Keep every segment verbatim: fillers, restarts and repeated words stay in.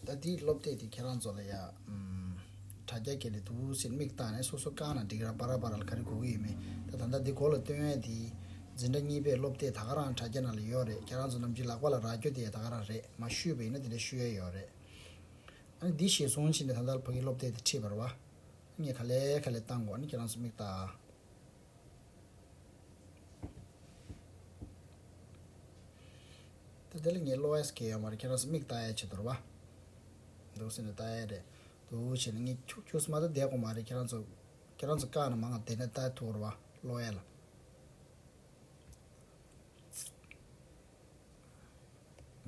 ད་དེའི་སློབ་དེབ་དེ་ཁྱེད་རང་ཚོ་ལ་ཡ། ཨམ། དྲ་རྒྱ་སྐད་ལས་འདུག་ཟེར་མིག་བཏང་ནས་སོ་སོ་བཀང་ན་འགྲིག་ར། བར་བར་ལ་ག་རེ་དགོས་ཀྱི་ཡོད་མེད། ད་ད་ལྟ་འདི་མགོ་ལ་སྟོན་ཡས་དེ་འཛིན་གྲྭ་གཉིས་པའི་སློབ་དེབ་ད་ག་རང་དྲ་རྒྱ་ནང་ལ་ཡོད་རེད། ཁྱེད་རང་ཚོ་ནམ་རྒྱུན་ལག་པ་ལ་རག་རྒྱུ་དེ་ད་ག་རང་རེད། མ་ཞུས་པ་ཡིན་ན་དེ་འདྲ་ཞུ་ཡས་ཡོད་རེད། ཨ་ནི་འདི་གཞིར་བཟུང་བྱས་ནས་ད་ལྟ་ཕ་གིའི་སློབ་དེབ་དེ་ཁྲིད་པ་རེད་བ། ངས་ག་ལེ་ག་ལེ་བཏང་དགོས། ཨ་ནི་ཁྱེད་རང་ཚོ་མིག་ལྟ། ད་དེ་ལ་ངས་ཀློག་ཡས་གང་ཡང་ཡོད་མ་རེད། ཁྱེད་རང་ཚོ་མིག་ལྟ་ཡས་ཆེད་དུ་རེད་བ། འདུག་ཟེར་ནས་ལྟ་ཡས་རེད། འདུག་བྱས་ནས་ངས་ཁྱུག་ཁྱུག་སེ་མ་ལྟ་བསྡད་དགོས་མ་རེད། ཁྱེད་རང་ཚོ་ཁྱེད་རང་ཚོ་བཀག་ན་མང་ང་དེ་ནས་ལྟ་ཐུབ་རེད་བ། ཀློག་ཡས་ལ།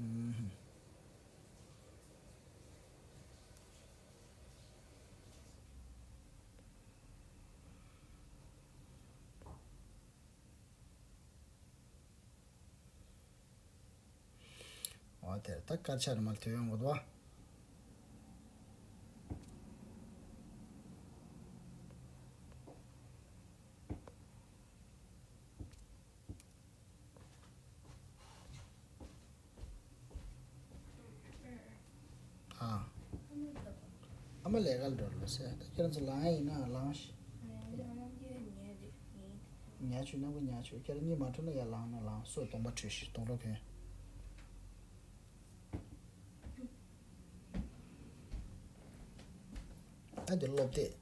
ཨུམ། འོ་དེར་ད་དཀར་ཆག་ནི་མར་ཐོན་ཡོང་གི་འདུག་བ། ཨ། ཨ་མ་ལས་ཀ་འགྲོ་ལོ་ཟེར། ད་ཁྱེད་རང་ཚོ་ལངས་ཡ་ཡིན་ན་ལངས་ཤིག་ཉལ་ཆུ་ནམ་གྱི་ཉལ་ཆུ། ཁྱེད་རང་གཉིད་མ་ཁྲོལ་ན་ཡར་ལངས་ན་ལངས། སོ་སྟོང་པ་བྲོས་ཤིག་སྟོང་ལོ་གན། ད་འདི་སློབ་དེབ།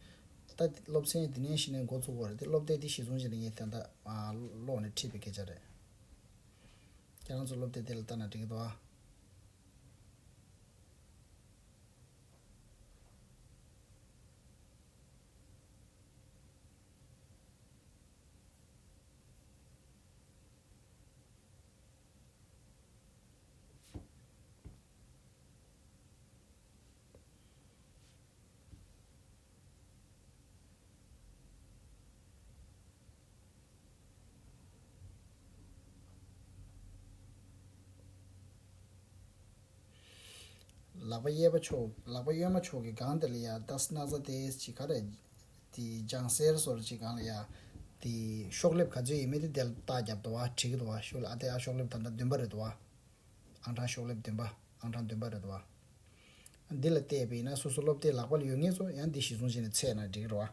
ད་སློབ་ཚན་འདི་ནས་གཞི་ནས་འགོ་ཚུགས་པ་རེད། དེ་སློབ་དེབ་འདི་གཞི་བཟུང་བྱས་ནས་ངས་ད་ལྟ་ཨ་ཀློག་ནས་ཁྲིད་པའི་སྐད་ཆ་རེད། ཁྱེད་རང་ཚོ་སློབ་དེབ་དེ་ལ་ལྟ་ན་འགྲིག་གི་འདུག་ཨ། ལག་པ་གཡས་པ་ཕྱོགས། ལག་པ་གཡོན་མ་ཕྱོགས་ཀྱི་སྒང་དེ་ལ་ཡ་ད་སྣག་ཚ་དེ་ཅིག་ག་རེ། དེ་ལྗང་སེར་བཟོ་འདྲ་ཅིག་སྒང་ལ་ཡ། དེ་ཤོག་ལེབ་ག་ཚོད་ཡིན་མིན་དེ་དེ་ལ་རྟགས་བརྒྱབ་འདུག་བ། བྲིས་ཀྱི་འདུག་བ། ཤོག་ལེབ་ཨ་དེ་ཨ་ཤོག་ལེབ་ད་ལྟ་བདུན་པ་རེད་འདུག་བ། ཨང་གྲངས་ཤོག་ལེབ་བདུན་པ། ཨང་གྲངས་བདུན་པ་རེད་འདུག་བ། འདི་ལ་བལྟས་པ་ཡིན་ན་སོ་སོ་སློབ་དེབ་ལག་པ་ལ་ཡོད་མཁན་ཚོ་ཡང་འདི་གཞི་བཟུང་བྱས་ནས་ཚད་ན་འགྲིག་གི་རེད་བ།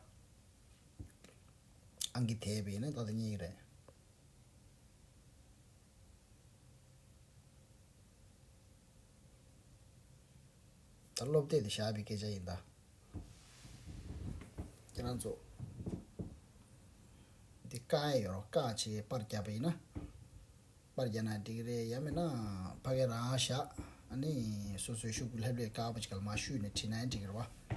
ཨང་ཀི་དེ་བས་ན་ཏག་ཏག་རྙེད་ཀྱི་རེད། ད་སློབ་དེབ་དེ་བཞག་པའི་སྐད་ཆ་ཡིན་ད། ཁྱེད་རང་ཚོ། འདི་བཀག་ཡས་ཡོད་རོགས། བཀག་བྱས་པར་རྒྱབ་པ་ཡིན་ན། པར་རྒྱག་ན་འགྲིག་གི་རེད། ཡང་མིན་ན་ཕ་གི་རང་བཞག་ཨ་ནི་སོ་སོའི་ཤོག་བུ་ལྷེབ་ལྷེབ་དཀར་པོ་ཅིག་ག་ལ་མར་བཤུས་ནས་བྲིས་ན་ཡང་འགྲིག་གི་རེད་བ།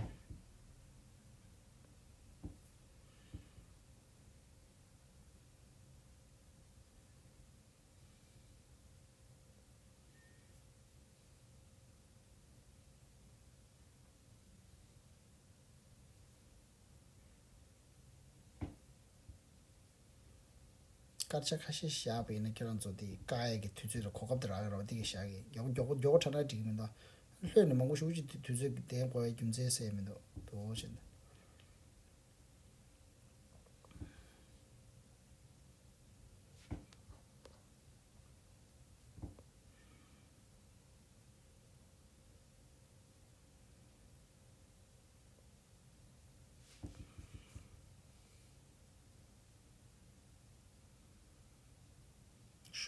དཀར་ཆག་ཁ་ཤས་བཞག་པ་ཡིན་ན་ཁྱེད་རང་ཚོ་དེ་བཀག་ཡས་ཀྱི་དུས་ཚོད་ལ་གོ་སྐབས་དེ་རག་གི་རེད་བ། དེ་གི་བཞག་གི་མགྱོགས་མགྱོགས་མགྱོགས་ཁྲ་ཁྲ་འགྲིག་གི་མི་འདུག་ལྷོད་ནས་མང་པོ་ཞེ་པོ་ཅིག་དུས་ཚོད་ཀྱི་དེ་འགོར་བའི་རྒྱུ་མཚན་གསལ་མི་འདུག་དོ་བྱས་ནས།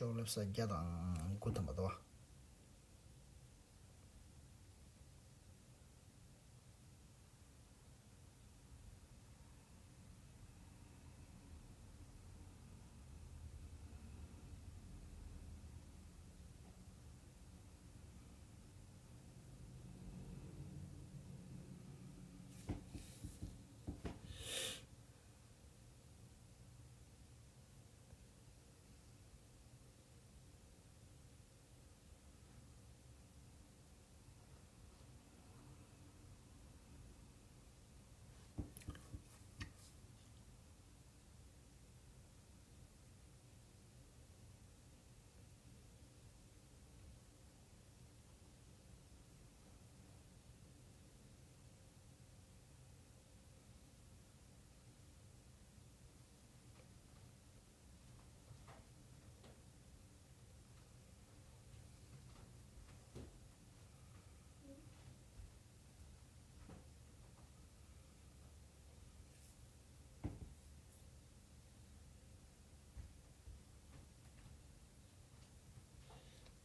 ཤོག་ལེབ་ས་བརྒྱ་དང་དགུ་ཐམ་པ་འདུག་བ།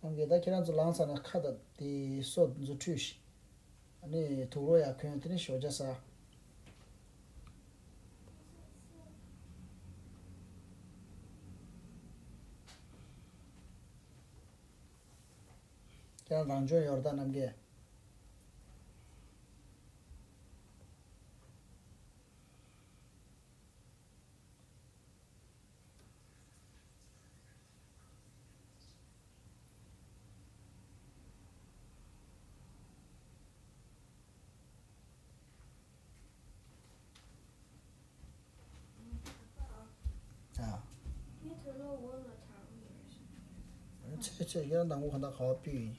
རྣམས་ཀྱིས་ད་ཁྱེད་རང་ཚོ་ལངས་ཚར་ན་ཁ་དང་དེ་སོ་མཛུབ་ཁྲུས་ཤིག་ཨ་ནི་དུག་ལོག་ཡར་གོན། དེ་ནས་ཞོགས་ཇ་ཟ། ཁྱེད་རང་རང་སྦྱོང་ཡོད་རེད་ད་རྣམ་རྒྱལ། ཨ། ཚེ་ཚེ་ཡར་ནང་མོ་ག་ད་ག་བ་པི་ཡིན།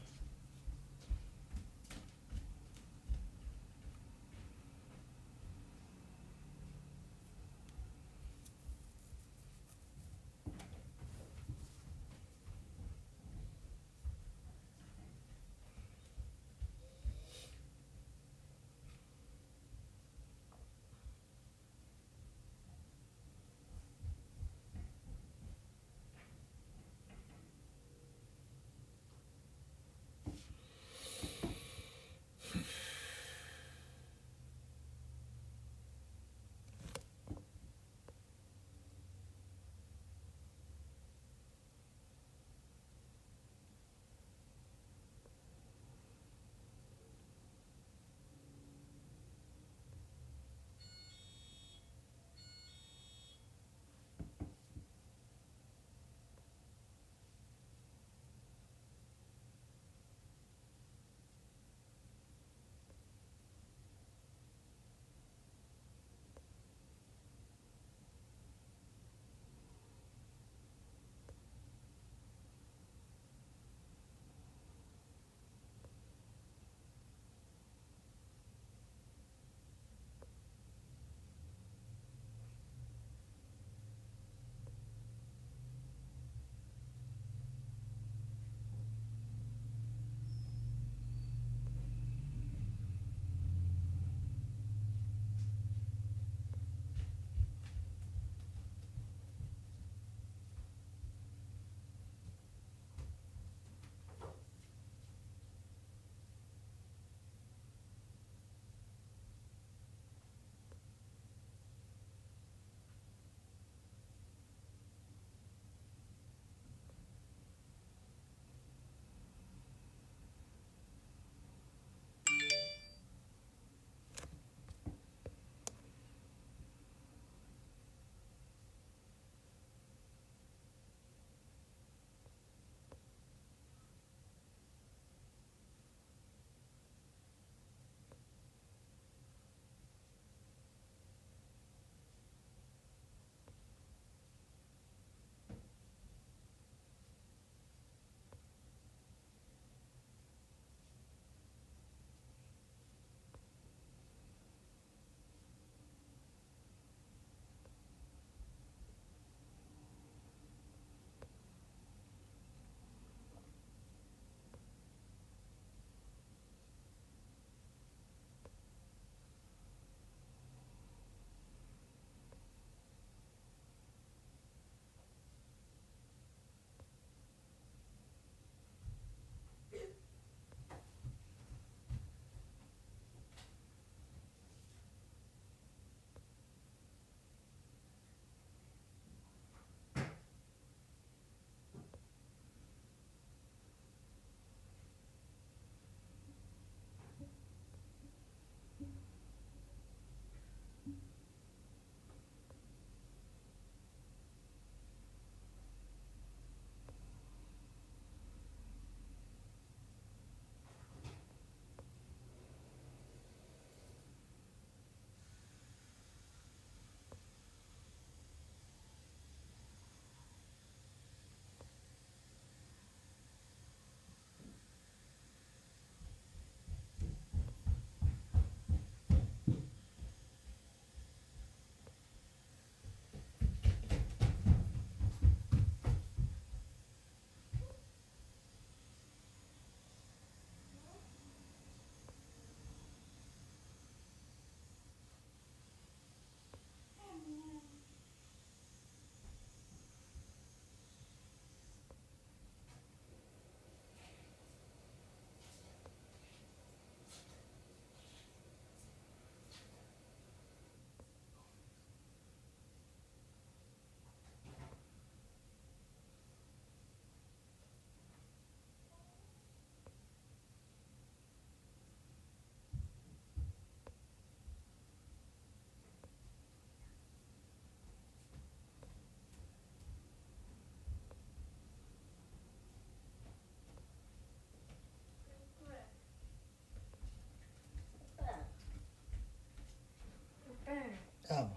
ཨ།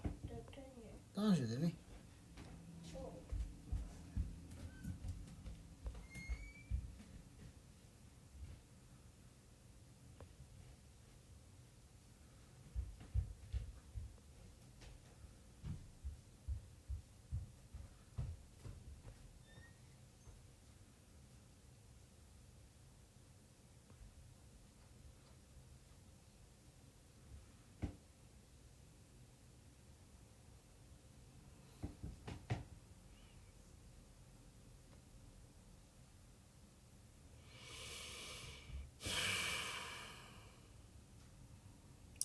བཏང་ཞུ་དེ་ནི།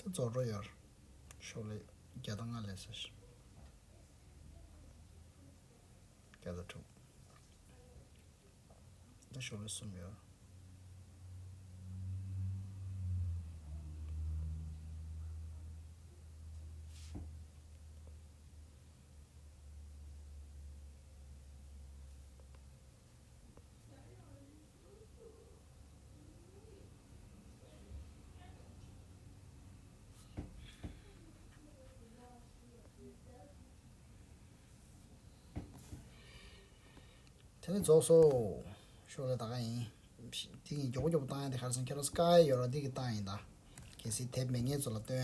ད་རྫོགས་འགྲོ་ཡོད། ཤོག་ལེ་བརྒྱ་དང་ལྔ་ལས་ཟེར། བརྒྱ་དང་དྲུག་ད་ཤོག་ལེ་གསུམ་ཡོད། དེ་ནི་རྫོགས་སོ། ཤོག་ལེ་ད་ག་ཡིན། འདི་གི་མགྱོགས་པོ་མགྱོགས་པོ་བཏང་ཡ་དེ་ག་རེ་ཟེར་ན་ཁྱེད་རང་སྐ་ཡ་ཡོད་ར་འདི་གི་བཏང་ཡིན་ད། གལ་སྲིད་དེབ་མེད་མཁན་ཚོ་ལ་སྟོན།